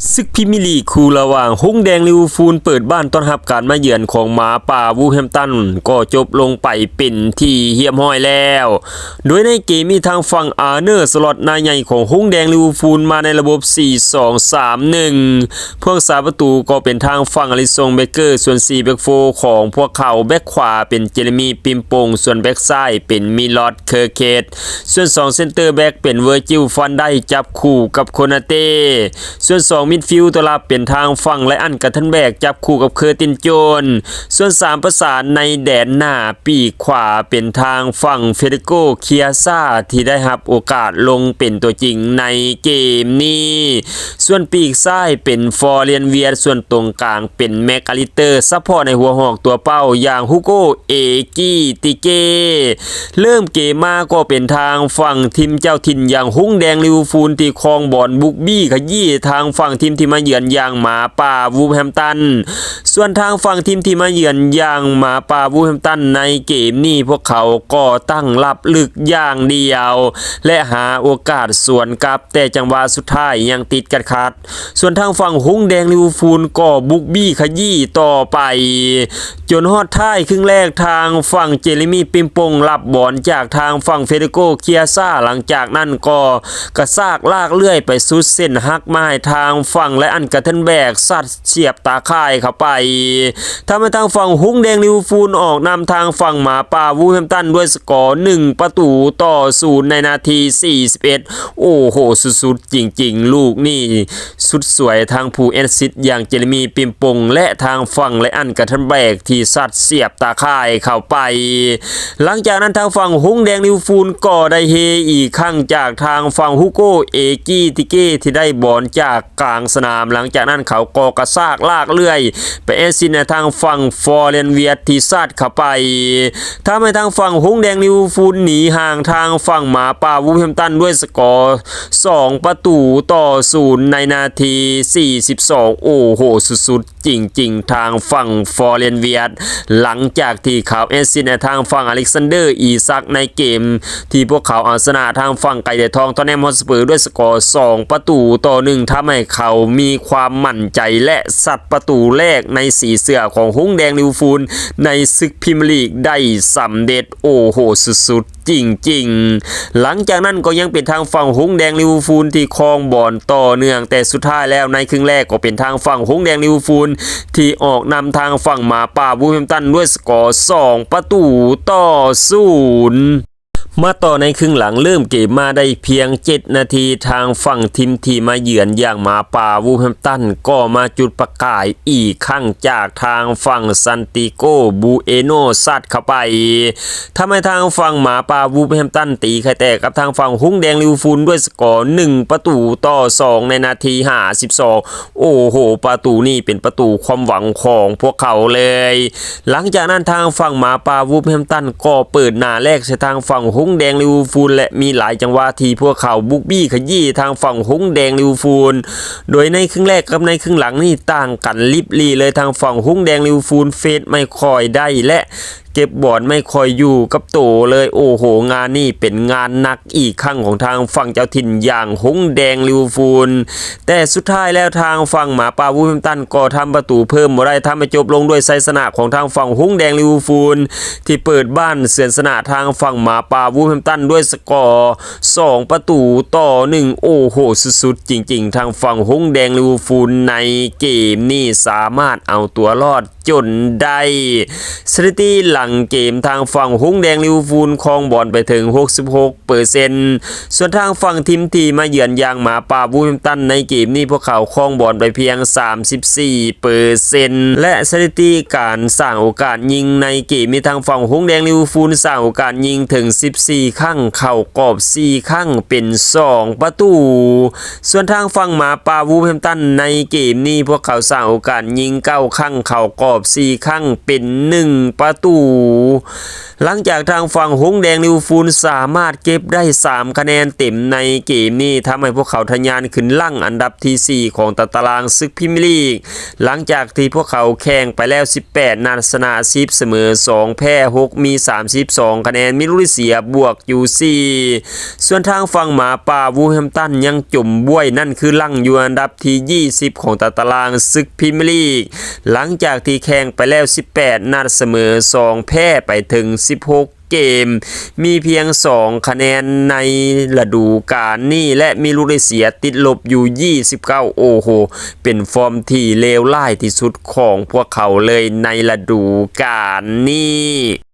ສຶກພຣີເມຍລີກຄູ່ລະຫວ່າງຫົງແດງລິເວີພູນເປີດບ້ານຕ້ອນຮັບການມາເຢືອນຂອງໝາປ່າວູແຮມຕັນ ກໍຈົບລົງໄປເປັນທີ່ຮຽບຮ້ອຍແລ້ວ. ໂດຍໃນເກມນີ້ທາງຝັ່ງອາເນີ ສະລັອດ ນາຍໃຫຍ່ຂອງຫົງແດງລິເວີພູນມາໃນລະບົບ ສີ່ສອງສາມໜຶ່ງ ຜູ້ຮັກສາປະຕູກໍເປັນທາງຝັ່ງອາລິຊອງ ເບເກີ ສ່ວນ ສີ່ ແບັກໂຟ ຂອງພວກເຂົາ ແບັກຂວາເປັນເຈເຣມີ ປິມປົງ ສ່ວນແບັກຊ້າຍເປັນມິລອດ ເຄີເຄດ ສ່ວນ ສອງ ເຊັນເຕີແບັກເປັນເວີຈິວ ຟານໄດ ຈັບຄູ່ກັບ ໂຄນາເຕ ສ່ວນ ສອງ ມິດຟິວຕົວລັບເປັນທາງຝັ່ງ ໄລອັນ ກາທັນແບກ ຈັບຄູ່ກັບ ເຄີຕິນ ໂຈນ ສ່ວນ ສາມ ປະສານໃນແດນໜ້າ ປີກຂວາເປັນທາງຝັ່ງ ເຟເດໂກ ເຄຍຊາ ທີ່ໄດ້ຮັບໂອກາດລົງເປັນຕົວຈິງໃນເກມນີ້ ສ່ວນປີກຊ້າຍເປັນ ຟອເຣນ ວຽດ ສ່ວນຕົງກາງເປັນ ແມັກອາລິສເຕີ ສະເພາະໃນຫົວຫອກຕົວເປົ້າຢ່າງ ຮີໂກ ເອກີຕິເກ ເລີ່ມເກມມາກໍເປັນທາງຝັ່ງທີມເຈົ້າຖິ່ນຢ່າງຫົງແດງລິເວີພູນທີ່ຄອງບອນບຸກບີ້ຂະຢີ້ທາງຝັ່ງທີມທີ່ມາເຢືອນຢ່າງໝາປ່າວູແຮມຕັນ ສ່ວນທາງຝັ່ງທີມທີ່ມາເຢືອນຢ່າງໝາປ່າວູແຮມຕັນໃນເກມນີ້ ພວກເຂົາກໍຕັ້ງຮັບລຶກຢ່າງດຽວ ແລະ ຫາໂອກາດສວນກັບ ແຕ່ຈັງຫວະສຸດທ້າຍຍັງຕິດຂັດໆ ສ່ວນທາງຝັ່ງຫົງແດງລິເວີພູນກໍບຸກບີ້ຂະຢີ້ຕໍ່ໄປ ຈົນຮອດທ້າຍເຄິ່ງແລກ ທາງຝັ່ງເຈເຣມີ ປິມປົງ ຮັບບອນຈາກທາງຝັ່ງ ເຟເດໂກ ເຄຍຊາ ຫຼັງຈາກນັ້ນກໍກະຊາກລາກເລື່ອຍໄປສຸດເສັ້ນ ຫັກມາໃຫ້ທາງຝັ່ງ ໄລອັນ ກາທັນແບກ ຊັດສຽບຕາຂ່າຍເຂົ້າໄປ ທຳໃຫ້ທາງຝັ່ງຫົງແດງລິເວີພູນອອກນຳທາງຝັ່ງໝາປ່າວູແຮມຕັນດ້ວຍສະກໍ ໜຶ່ງປະຕູຕໍ່ສູນ ໃນນາທີ ສີ່ສິບເອັດ ໂອ້ໂຫ ສຸດໆ ຈິງໆ ລູກນີ້ສຸດສວຍ ທາງຜູ້ແອັດຊິດຢ່າງເຈເຣມີ ປິມປົງ ແລະ ທາງຝັ່ງ ໄລອັນ ກາທັນແບກ ທີ່ຊັດສຽບຕາຂ່າຍເຂົ້າໄປ. ຫຼັງຈາກນັ້ນທາງຝັ່ງຫົງແດງລິເວີພູນກໍໄດ້ເຮອີກຄັ້ງຈາກທາງຝັ່ງ ຮີໂກ ເອກີຕິເກ ທີ່ໄດ້ບອນຈາກກາງສະໜາມ. ຫຼັງຈາກນັ້ນເຂົາກໍກະຊາກລາກເລື່ອຍໄປແອັດຊິດໃນທາງຝັ່ງ ຟອເຣນ ວຽດ ທີ່ຊັດເຂົ້າໄປ ທຳໃຫ້ທາງຝັ່ງຫົງແດງລິເວີພູນໜີຫ່າງທາງຝັ່ງໝາປ່າວູແຮມຕັນດ້ວຍສະກໍ ສອງປະຕູຕໍ່ສູນ ໃນນາທີ ສີ່ສິບສອງ ໂອ້ໂຫ ສຸດໆ ຈິງໆ ທາງຝັ່ງ ຟອເຣນ ວຽດ ຫຼັງຈາກທີ່ເຂົາແອັດຊິດໃຫ້ທາງຝັ່ງ ອາເລັກຊານເດີ ອີຊັກ ໃນເກມທີ່ພວກເຂົາເອົາຊະນະທາງຝັ່ງໄກ່ແດດທອງ ທອດແນມ ຮອດສະເປີ ດ້ວຍສະກໍ ສອງປະຕູຕໍ່ໜຶ່ງ ທຳໃຫ້ເຂົາມີຄວາມໝັ້ນໃຈ ແລະ ຊັດປະຕູແລກໃນສີເສື້ອຂອງຫົງແດງລິເວີພູນ ໃນສຶກພຣີເມຍລີກໄດ້ສຳເລັດ ໂອ້ໂຫ ສຸດໆ ຈິງໆ. ຫຼັງຈາກນັ້ນກໍຍັງເປັນທາງຝັ່ງຫົງແດງລິເວີພູນທີ່ຄອງບອນຕໍ່ເນື່ອງ, ແຕ່ສຸດທ້າຍແລ້ວໃນເຄິ່ງແລກກໍເປັນທາງຝັ່ງຫົງແດງລິເວີພູນທີ່ອອກນຳທາງຝັ່ງໝາປ່າວູແຮມຕັນດ້ວຍສະກໍສອງປະຕູຕໍ່ສູນ. ມາຕໍ່ໃນເຄິ່ງຫຼັງ, ເລີ່ມເກມມາໄດ້ພຽງເຈັດນາທີ, ທາງຝັ່ງທີມທີ່ມາເຢືອນຢ່າງໝາປ່າວູແຮມຕັນກໍມາຈຸດປະກາຍອີກຄັ້ງຈາກທາງຝັ່ງ ຊານຕິໂກ ບູເອໂນ ຊັດເຂົ້າໄປ ທຳໃຫ້ທາງຝັ່ງໝາປ່າວູແຮມຕັນຕີໄຂ່ແຕກກັບທາງຝັ່ງຫົງແດງລິເວີພູນດ້ວຍສະກໍໜຶ່ງປະຕູຕໍ່ສອງໃນນາທີຫ້າສິບສອງ. ໂອ້ໂຫ ປະຕູນີ້ເປັນປະຕູຄວາມຫວັງຂອງພວກເຂົາເລີຍ. ຫຼັງຈາກນັ້ນທາງຝັ່ງໝາປ່າວູແຮມຕັນກໍເປີດໜ້າແລກໃສ່ທາງຝັ່ງຫົງແດງລິເວີພູນ ແລະ ມີຫຼາຍຈັງຫວະທີ່ພວກເຂົາບຸກບີ້ຂະຢີ້ທາງຝັ່ງຫົງແດງລິເວີພູນ ໂດຍໃນເຄິ່ງແລກກັບໃນເຄິ່ງຫຼັງນີ້ຕ່າງກັນລິບຫຼີ່ເລີຍ. ທາງຝັ່ງຫົງແດງລິເວີພູນເຟດໄມ່ຄ່ອຍໄດ້ ແລະ ເກັບບອນໄມ່ຄ່ອຍຢູ່ກັບໂຕເລີຍ. ໂອ້ໂຫ ງານນີ້ເປັນງານໜັກອີກຄັ້ງຂອງທາງຝັ່ງເຈົ້າຖິ່ນຢ່າງຫົງແດງລິເວີພູນ, ແຕ່ສຸດທ້າຍແລ້ວທາງຝັ່ງໝາປ່າວູແຮມຕັນກໍທຳປະຕູເພີ່ມບໍ່ໄດ້, ທຳໃຫ້ຈົບລົງດ້ວຍໄຊຊະນະຂອງທາງຝັ່ງຫົງແດງລິເວີພູນ ທີ່ເປີດບ້ານເຊືອນຊະນະທາງຝັ່ງໝາປ່າວູແຮມຕັນດ້ວຍສະກໍສອງປະຕູຕໍ່ໜຶ່ງ. ໂອ້ໂຫ ສຸດໆ ຈິງໆ ທາງຝັ່ງຫົງແດງລິເວີພູນໃນເກມນີ້ສາມາດເອົາຕົວລອດ ຈົນໄດ້. ສະຖິຕິຫຼັງເກມທາງຝັ່ງຫົງແດງລິເວີພູນຄອງບອນໄປເຖິງຫົກສິບຫົກເປີເຊັນ, ສ່ວນທາງຝັ່ງທີມທີ່ມາເຢືອນຢ່າງໝາປ່າວູແຮມຕັນໃນເກມນີ້ ພວກເຂົາຄອງບອນໄປພຽງສາມສິບສີ່ເປີເຊັນ ແລະ ສະຖິຕິການສ້າງໂອກາດຍິງໃນເກມນີ້ ທາງຝັ່ງຫົງແດງລິເວີພູນສ້າງໂອກາດຍິງເຖິງສິບສີ່ຄັ້ງ, ເຂົ້າກອບສີ່ຄັ້ງ ເປັນສອງປະຕູ. ສ່ວນທາງຝັ່ງໝາປ່າວູແຮມຕັນໃນເກມນີ້ ພວກເຂົາສ້າງໂອກາດຍິງເກົ້າຄັ້ງ, ເຂົ້າກອບສີ່ຄັ້ງ ເປັນໜຶ່ງປະຕູ. หลังจากทางฝั่งหงส์แดงลิเวอร์พูลสามารถเก็บได้สามคะแนนเต็มในเกมนี้ ทำให้พวกเขาทะยานขึ้นหลังอันดับที่สี่ของตารางศึกพรีเมียร์ลีก หลังจากที่พวกเขาแข่งไปแล้วสิบแปดนัด ชนะสิบ เสมอสอง แพ้หก มีสามสิบสองคะแนน มีลูกได้เสียบวกอยู่สี่ ส่วนทางฝั่งหมาป่า Wolverhampton ยังจ่มบ้วย นั่นคือหลังอยู่อันดับที่ยี่สิบของตารางศึกพรีเมียร์ลีก หลังจากที่แข่งไปแล้วสิบแปดนัด เสมอสอง แพ้ไปถึงสิบหกเกม มีเพียงสองคะแนนในฤดูกาลนี้ และมีลูกได้เสียติดลบอยู่ยี่สิบเก้า โอ้โห เป็นฟอร์มที่เลวร้ายที่สุดของพวกเขาเลยในฤดูกาลนี้